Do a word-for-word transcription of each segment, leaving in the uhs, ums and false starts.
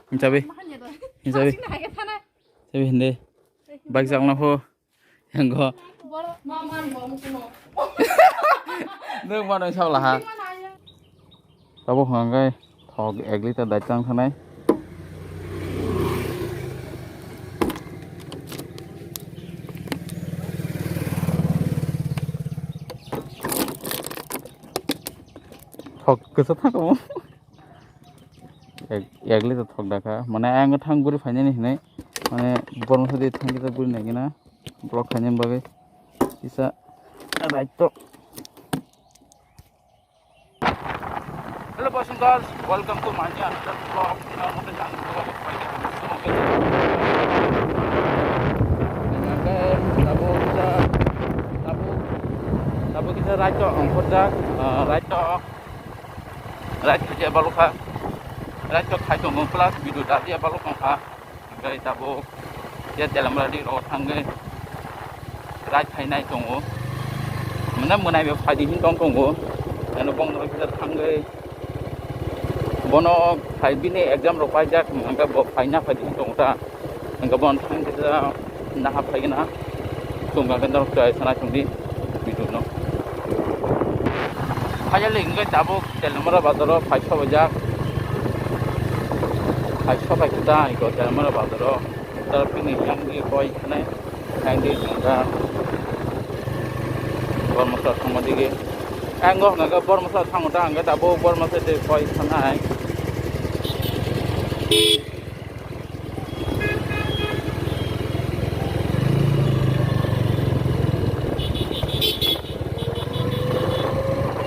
Hinsabi. Hinsabi. Sabi hindi. Bike chakna pho. Yang go. Nung mano sao laha. Tabuk hwnka khe thok ek liter dai chang thanai. Thok kwsa thang tamo. Ek, ek liter thok dakha. Mane ang thang guri phainani hinai. Mane borok sadi thang kita guri nai gina. Vlog khainani bagwi. Kisa right to. Hello boys and girls, welcome to my another vlog. Ino mote jang vlog paikha. Tabuk kita, tabuk, tabuk kita right to ongkhorjak, ah, right to, right to je balukha, right to khai tongo plus video da je baluk ongkha. Hingke tabuk ya Telamradi road thangwi right phainai tongo. Mane mwnai bai phaidi hin tong tongo. Ano bong rok kisa thangwi bono phai bini exam rok paijak hingke bo phaina phaidi hin tongo ta. Hingke bono thangwi kisa naha phaigena. Chwng khe norok chai sana chwngdi video no. Finally hingke tabuk Telamra bazaro phai sobaijak. Phai sobai khe ta iko Telamra bazaro. Tar pini yang di koi khane yang di nangka. Bor masla thangma digi. Ang go nangka bor masla thangma ta hingke tabuk bor masla de koi khanai.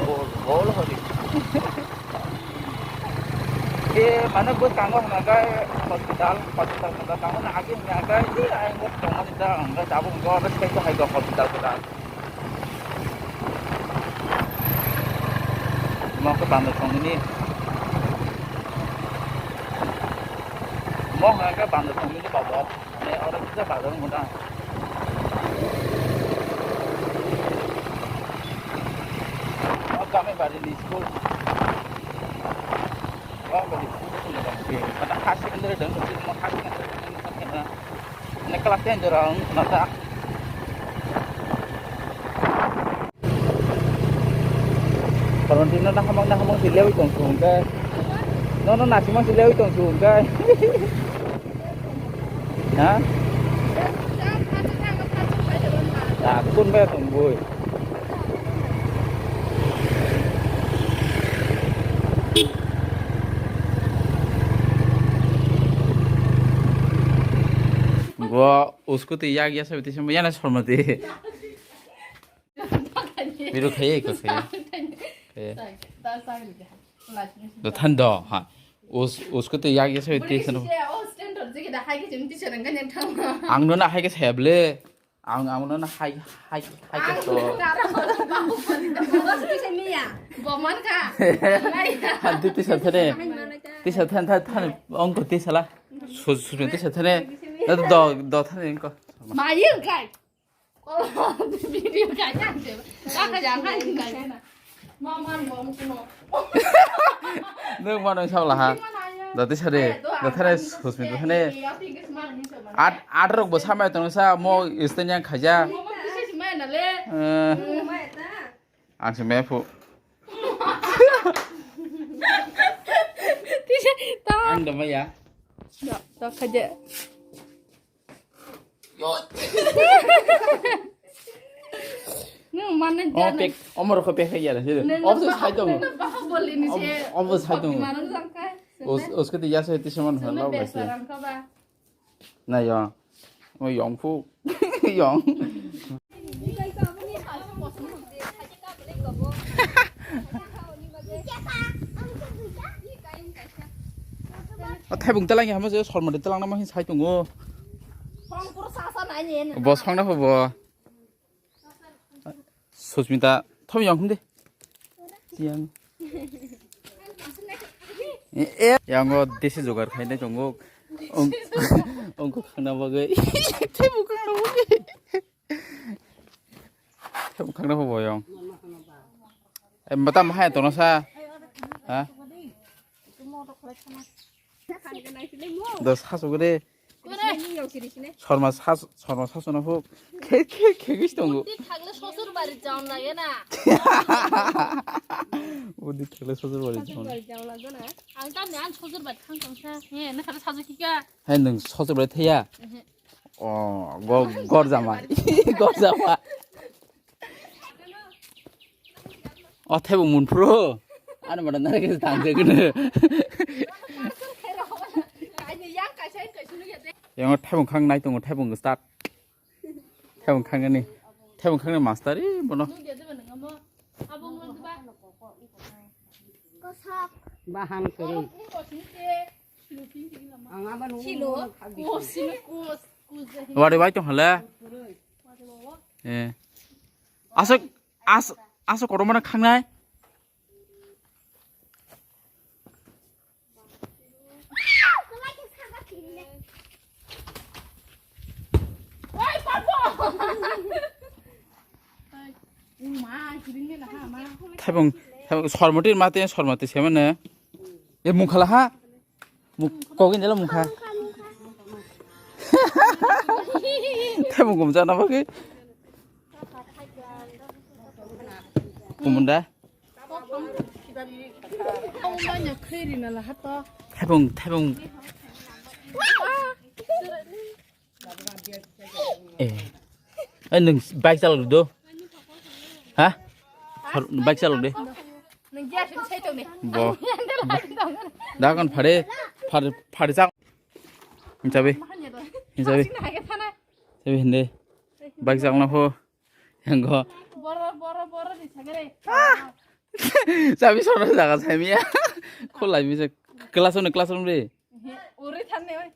Bol, bol hori. E, mane bwskango hwnka khe hospital, hospital hwnka tamo na age hwnka khe, e, ayang bo tongmani da, hwnka tabuk hwnka oro sai to hai do hospital kwtal. Mo khe bando tongmani. Mo hwnka khe bando tongmani bazar. Mane oro kisa bazar wngkha da. O kami bari ni school. O bari school ni bari. Ada higher secondary dan, higher secondary dan, mane class ten jorong, nata. Koron dino nahamang nahamang si lewi tong sung ke. Nono nasimang si lewi tong sung ke. Ha? Ya, kun be tong bui. Go, usko te yak ya sabi te sima yana sormati. Video khaiye, iko khaiye. Khaiye. Do than do, ha. Us, usko to yak yasa iti sano. Ang no na hai ke saya ble. Ang, ang no na hai, hai, hai ke so. Han tu tisa thane. Tisa than, than, than. Ong ko tisa la. Su, su tisa thane. Do, do thane ko. Mayung kai. Video kanya se. Kaka jang hai kai na. Mama mom kuno. Nung mano sao laha. Dati sare. Dathare Susmita thane. At, at rok bo samai tong sa mo istenya khaja. Mo mo kisi si mai na le. Eh. Ang se mefu. Tisa ta. Ang da maya. Da, da khaja. Nung mana Oh, jana. Pek, omor ko pek ya. Nung Office hai dong. Nung baka boli ni se. Office hai dong. Mana jangka. Us, uske ti yasa ti saman Sunda halo besi basi. Orang ka ba. Na ya. Oh, yong fu. Yong. O thaibung talang ya hamo je sormadi talang namo hin sai tongo. Bo songna pho bo. Susmita thom yang hum de. Yang. Eh, yang o desi jogar khai nai tongo. Ong, ong ko khangna bagwi. Thaibung khangna bagwi. Thaibung khangna pho bo yang. Eh, mata mahai tongna sa. Ha? Da sasu gede. Sorma sas-, sorma sasu na huk. Khe, khe, khe gis tongo. Buddhi thakle শ্বশুর বাড়ি যাওয়া লাগে না। Buddhi thakle শ্বশুর বাড়ি যাওয়া লাগে না। Ang tamni ang শ্বশুর বাড়ি thang tong sa. He, na kare sasu kika. Hai nung শ্বশুর বাড়ি thaya. Oh, go-, gorjama. Gorjama. O thebung munphuru. Ano mada nare kisa tang jagunu. Yang thebung khang nai tongo, thebung start. Thebung khang ni. Thebung khang ni master i bono. Bahang kiri. Ang abo nunggu. Wari bai tong hala. Eh. Asok, as-, asok kotor mana khangnai. Thebung, thebung, sormoti mate, sormoti semane. E mungkhala ha. Muk-, kogin jalo mungkha. Thebung gumjana bagwi. Kumunda. Thebung, thebung. Eh. Eh, nung bike chalok do. Ha? Sor-, bike chalok de. Bo. Da kon phare, phare, phare chak. Hinsabe. Hinsabe. Sabe hinde. Bike chakna ho. Yang go. Boro, boro, boro ni sagare. Sabi soro jaga samiya. Kholai mi se classroom ni classroom re. Ore thanne oi.